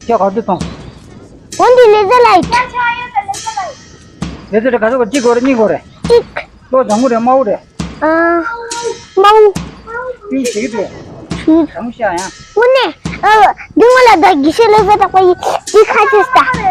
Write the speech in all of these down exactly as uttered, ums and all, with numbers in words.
ཁྱོད་ག་དུས་གཏོང་། འོན་ཏེ་ལེ་ཛར་ལའིཊ། ལེ་ཛར་ག་ཚོད་གཅིག་དགོས་རེད། གཉིས་དགོས་རེད། གཅིག་གློག་ལྗང་གུ་རེད། དམར་པོ་རེད། ཨ། དམར་པོ། པིང་ཞིག་འདུག་ཞུ། དྲང་ཤ་ཡང་། དངོས་གནས། ཨ། འདི་སྔོན་ལ་ད་དགེ་བཤེས་ལེ་ཛར་གྲགས་པ་ཡིས་འདི་ཁ་ཅིག་ལྟ།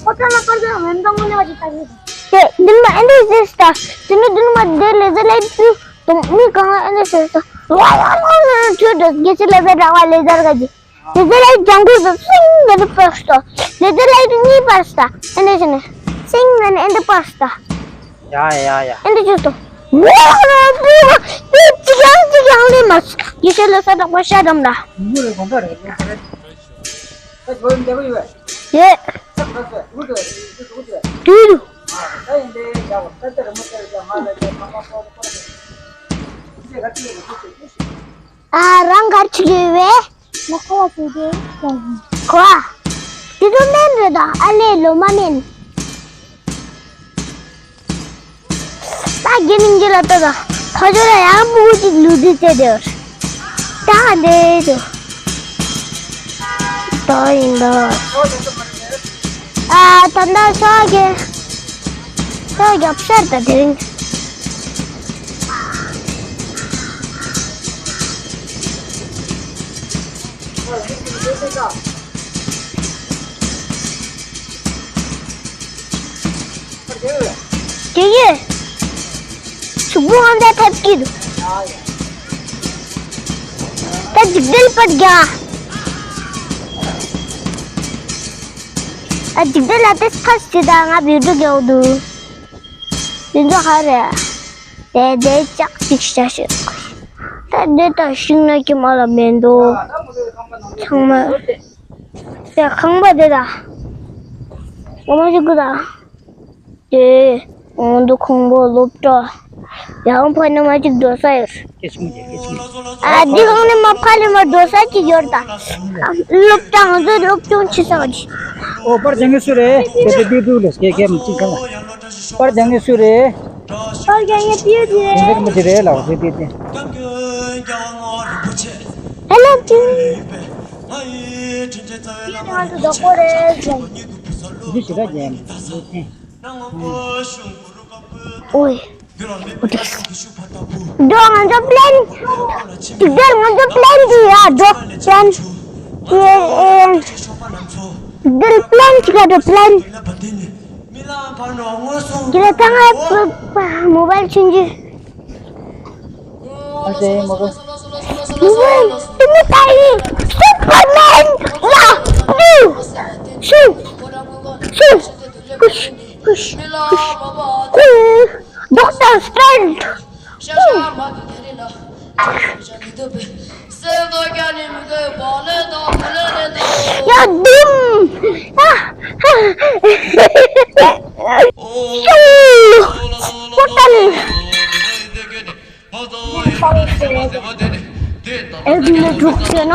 ཁོ་ཚང་མ་ཁོ་ཚོ་མེ་མདའ་དངོས་གནས་པ་ཅིག་ལྟ་གི་རེད། དེ་འདི་མ་ཨེ་འདི་ཟེར་ལྟ། དེ་ནི་འདི་མ་འདི་ལེ་ཛར་ལའིཊ་དུ་དུང་མི་གང་ལ་ཨེ་འདི་ཟེར་ལྟ། ཝ་ཝ་ཝ་ཁྱོད་འདྲ་དགེ་བཤེས་ལེ་ཛར་གྲགས་པ་ལེ་ཛར་ག་ཅིག་དེ་ཚོ་ལ་ལྗང་གུ་དང་སིང་ངེ་འདི་པར་སྟོ། དེ་ཚོ་ལ་གཉིས་པར་སྟ། ཨེ་འདི་བྱས་ནས་སིང་ངེ་ནས་ཨེ་འདི་པར་སྟ། ཡ་ཡ་ཡ། ཨེ་འདི་བྱས་སྟོ། ཝ་ཝ་ཝ། དེ་གཅིག་ཡང་གཅིག་ཡང་ལས་མ་སོང་། ཡེ་ཤེས་ལོ་ས་དག་པ་ཤ་དམ་ལ། ཡོད། དུས་རུ། ཨ། རང་གར་ཆི་ཡོད་བས། ང་ཁོ་བ་ཟེར་ཏེ་ཁོ་བ། དེ་ཚོ་སྨན་རེད་ད། ཨ་ལས་ལོ་མ་སྨན། ད་རྒྱ་མིང་རྒྱུ་ལ་ལྟོས་ད། ཁ་ཆོ་ལ་ཡང་མུ་གཅིག་ལུས་དུས་བཙལ་དེ་བར། ད་འདྲེ་དུ། ད་ཡིན་ད། ཨ། ད་ད་ཤོག་གི་ཤོག་རྒྱབ་ཤར་ད་དེ་རིང་། དེ་ཡིས། གཟུགས་པོ་ཧང་སང་ཐེབས་ཀྱི་འདུག་ད་འཇིག་རྟེན་པར་རྒྱ། ཨ། འཇིག་རྟེན་ལ་ཏེ་ཕར་ཞིག་དང་ང་བི་ཌིའོ་རྒྱག་འདུག་དེ་ཚོ་ཧ་རེད། དེ་དེ་ལྕགས་གཅིག་བྱ་ཞིག་ད་འདི་ལྟར་ཤིང་ནགས་ཀྱི་མ་ལ་མེད་འདུག་ཚང་མ། དེ་ཁང་པ་དེ་དང་། འོ་མ་ཞིག་གི་དང་། དེ། འོང་དུ་ཁང་པ་སློབ་གྲྭ། ཡང་ཕ་ནི་མ་ཅིག་འགྲོ་ས་ཡོད། སྐད་ཆུང་བྱས། སྐད་ཆུང་བྱས། ཨ། འདི་ཁང་ནས་མ་ཕ་ནི་མ་འགྲོ་ས་ཅིག་ཡོད་ད། སློབ་གྲྭ་ང་ཚོའི་སློབ་ཆུང་ཆི་ས་ཅིག་ཨོ། པར་སྦྱང་གི་སུ་རེད། དེ་དེ་དུས་དུས་ལས་སྐད་སྐད་མི་གཅིག་གང་ལ། པར་སྦྱང་གི་སུ་རེད། པར་སྦྱང་གི་པིའུ་དེ་རེད། དེ་འདིར་མི་དེ་རེད་ལ་དེ་དེ་དེ། ཧེ་ལོ་ཀྱུ། ང་ཚོ་རྡོག་པོ་རེད། འདི་ཞེ་དྲག་རྒྱན། ཨོའི། འགྲོ། ང་ཚོ་པི་ལེན། དེ་འདྲ་ང་ཚོ་པི་ལེན་དེ་ཡ་འགྲོ། པི་ལེན། དེ་ཨེ། འདིར་པི་ལེན་ཅིག་ག་འགྲོ། པི་ལེན། དེ་ལ་ད་ང་མོ་བལ་ཆུང་ཆུང་། ཨ་ཙེ་མོ་བལ། མོ་བལ་དེ་ནི་ད་ཡིན། སུ་པར་མེན། ཡ། ཡུ། ཤུ། ཤུ། ཀུཤ། ཀུཤ། ཀུཤ། ཀུཤ། ཌོག་ཊར་སི་ཊྲེན་ཇི། ཡ་དུམ། ཨ། ཧ། ཧ། ཤུ། པོ་ཊལ། ཨེ་ལེ་དྲུག་ཅེ་ན།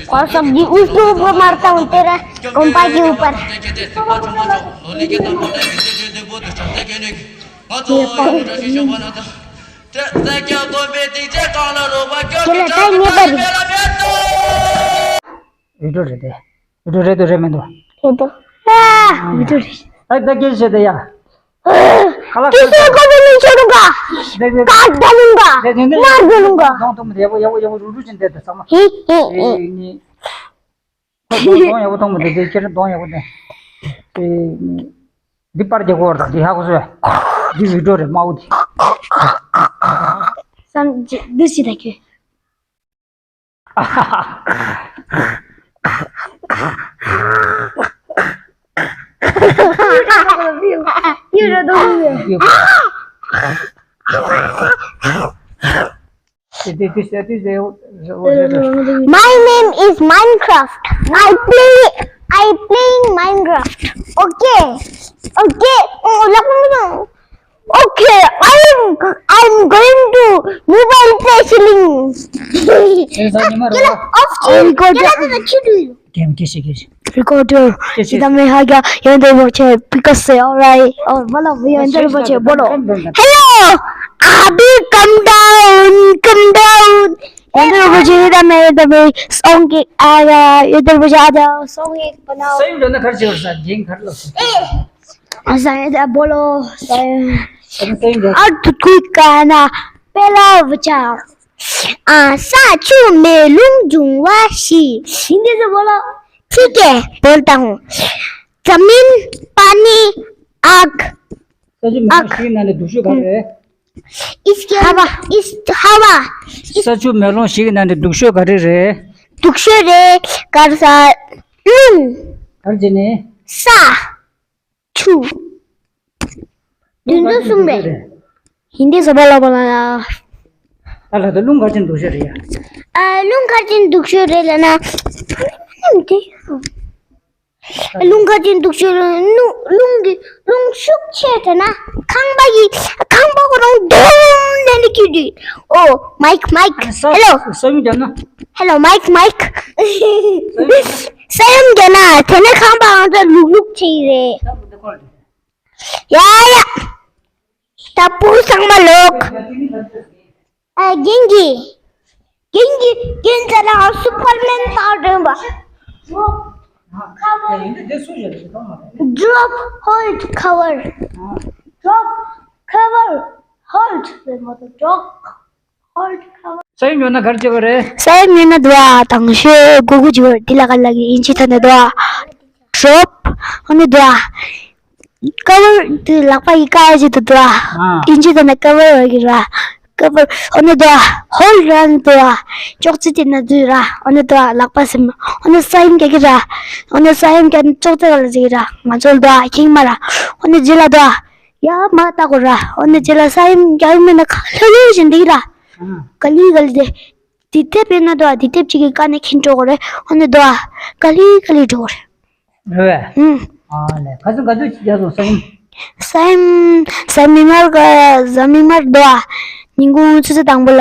ཁོ་སབ་ཀྱི་ཨུ་སུ་བོ་མར་ཏང་ཏེ་ར་གོམ་པ་གྱི་ཨུ་པར། དེ་ལ་ད་ངེས་པ་རེད། བི་ཌིའོ་རེད་དེ། བི་ཌིའོ་རེད་འདུག་རེད་མི་འདུག་རེད་འདུག་ཨ། བི་ཌིའོ་རེད། ད་ད་སྐད་བཤད་དེ་ཡ། ཁ་ལག་ཁ་ལག་སྐད་བཤད་གོ་བོ་མི་ཆོད་འདུག་ག་ད་ད་ལུང་ག་ད་དེ་འདྲ་མར་འགྲོ་ལུང་ག་གདོང་གཏུམ་དེ་ཡག་པོ་ཡག་པོ་ཡག་པོ་རུ་རུ་ཅན་དེ་ད་ཚང་མ། ཧི་ཧི་ཧི། ཨེ་ནི། གདོང་ཡག་པོ་གཏོང་མི་དེ་དེ་ཁྱེད་རང་གདོང་ཡག་པོ་དེ། ཨེ་ནི། འདི་པར་རྒྱག་གོ་བར་དང་འདི་ཧ་གོ་སོ། འདི་བི་ཌིའོ་རེད་དམར་པོ་དེ། བསམ་གྱི་འདི་ཞིག་ད་ཁྱོད། My name is Minecraft. I play I playing Minecraft. Okay. Okay. Oh, Okay, I'm I'm going to mobile play ceiling. Recorder. Recorder. Kita me haga yende moche because say alright. Oh, bala yende moche bolo. Hello. Abhi, come down, come down. ཡོན་ཏན་རིན་པོ་ཆེ་ཡོད་དམ་མེད་དམ་པའི་སོང་གི་ཨ་ཡ་ཡོན་ཏན་རིན་པོ་ཆེ་ཨ་ཡ་སོང་གི་པ་ན། ས་ཡོམ་འགྲོ་ན་གར་བྱེད་པར་ས་རྒྱན་གར་ལོ། ཨ་ས་ཡ་ད་བོ་ལོ་ས་ཡ། ས་ཡོམ་འགྲོ། ཨ་ཐུ་ཐུ་ཀ་ན་པེ་ལ་བ་ཆ། ཨ་ས་ཆུ་མེ་རླུང་འབྱུང་བ་བཞི། ཧིན་དི་ས་བོ་ལོ། ཐིག་གེ་བོལ་དང་། ཛ་མིན་པ་ནི་ཨག་ས་ཆུ་མེ་རླུང་ཨག་ཞིག་ནང་ནས་སྡུག་ཤོས་ག་རེ་རེད། इसके हवा। इस हवा। ས་ཆུ་མེ་རླུང་ཞིག་གི་ནང་ནས་སྡུག་ཤོས་ག་རེ་རེད། སྡུག་ཤོས་རེད་ག་རེ་ས། རླུང་། ག་རེ་བྱས་ནས། ས། ཆུ། དེ་ཚོ་གསུམ་རེད། ཧིན་དི་ས་བོ་ལོ་བོ་ལ། ད་ལ་ད་རླུང་ག་རེ་བྱས་ནས་སྡུག་ཤོས་རེད་ཡ། ཨ་རླུང་ག་རེ་བྱས་ནས་སྡུག་ཤོས་རེད་ལབ་ན། རླུང་ག་ཅིག་འདུག་ཤོར་རླུང་རླུང་གི་རླུང་ཤུགས་ཆེ་དྲགས་ན་ཁང་པ་ཡི་ཁང་པ་ཁོ་རང་སྡོམ་ནས་ནི་ཀྱི་དུས། ཨོ་མའིག་མའིག་ཧེ་ལོ། ས་ཡོམ་བརྒྱབ་ན། ཧེ་ལོ་མའིག་མའིག་ས་ཡོམ་བརྒྱབ་ན་དེ་ནས་ཁང་པ་ཨང་ཚ་ལུག་ལུག་ཆེ་ཡི་རེད། ཡ་ཡ། ད་བུ་ཚང་མ་ལོག་ཨ་རྒན་གྱིས། རྒན་གྱིས་རྒན་ཚ་ལ་སུ་པར་མེན་ལྟར་འདྲེན་པ། Drop, hold, cover. Drop, cover, hold. Drop, hold, cover. ས་ཡོམ་ཡོད་ན་ག་རེ་བྱེད་དགོས་རེད། ས་ཡོམ་ཡོད་ན་འདུག་ཨ་དང་ཤོས་གོ་གོ་བྱེད་དགོས་རེད། འདི་ལ་ག་ལ་གི་ཨིན་ཇི་ཐོག་ནས་འདུག་ཨ། Drop ཨ་ནི་འདུག་ཨ། ཀ་བར་དེ་ལག་པ་ཡི་ཀ་ཅི་དུ་དུ་ཨ། ཨིན་ཇི་དུ་ནི་ཀ་བར་བ་གི་ར། ཀ་བར་ཨོ་ནི་དུ་ཨ། ཧོལ་ར་ནི་དུ་ཨ། ཅོག་ཙེ་དེ་ན་དུ་ར། ཨོ་ནི་དུ་ཨ་ལག་པ་སེམས། ཨོ་ནི་ས་ཡིམ་ག་གི་ར། ཨོ་ནི་ས་ཡིམ་ག་ནི་ཅོག་ཙེ་ག་ལ་ཟིག་ར། ང་ཚོ་དུ་ཨ་ཁྱིང་མ་ར། ཨོ་ནི་ཇི་ལ་དུ་ཨ། ཡ་མ་ལྟ་གོ་ར། ཨོ་ནི་ཇི་ལ་ས་ཡིམ་ག་ཡིམ་མེ་ན་ཁ་ལྷོ་ལྷོ་བཞིན་དི་ར། ག་ལི་ག་ལི་དེ། དི་ཐེབ་ཡིན་ན་དུ་ཨ་དི་ཐེབ་ཅིག་གི་ཀ་ནི་ཁྱིན་འགྲོ་གོ་རེ། ཨོ་ནི་དུ་ཨ་ག་ལི་ག་ལི་འགྲོ་གོ་རེ། རེད་བས། ཨུམ། ཨ་ལས། ཁ་སང་ག་ཚོད་ཅིག་རྒྱག་སོང་ས་ཡིམ། ས་ཡིམ། ཟ་མིག་དམར་ག་ཟ་མིག་དམར་འདུག་ཨ། ཉིན་གུང་ཆུ་ཚོད་དང་པོ་ལ་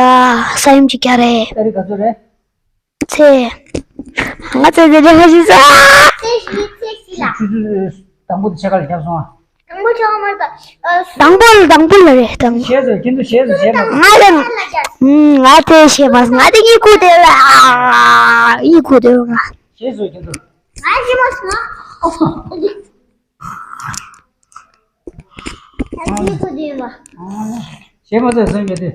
ས་ཡིམ་ཅིག་རྒྱག་རེད། ཏ་རིག་ག་ཚོད་རེད། ཚེ། ང་ཚོ་དེ་འདྲ་ཧ་ཞིག་ས། ཚེ་བཞི་ཚེ་བཞི་ལ། ཆུ་ཚོད་དང་པོ་དེ་ཕྱེད་ཀ་ལ་བརྒྱབ་སོང་ཨ། དང་པོ་ཆོག་མ་རེད་ད། དང་པོ་ལ་དང་པོ་ལ་རེད་དང་། ཞེས་སོ་ཁྱེད་ཚོ་ཞེས་སོ་ཞེས་མ་སོང་། ང་ལ། ང་དེ་ཞེས་མ་སོང་། ང་དེ་གཉིད་ཁུག་དེ་ལ་གཉིད་ཁུག་དེ་ལ་ང་། ཞེས་སོ་ཁྱེད་ཚོ། ང་ཞེས་མ་སོང་། ང་གཉིད་ཁུག་དེ་ལ། ཞེས་མ་སོང་སེམས་ཀྱི་དེ།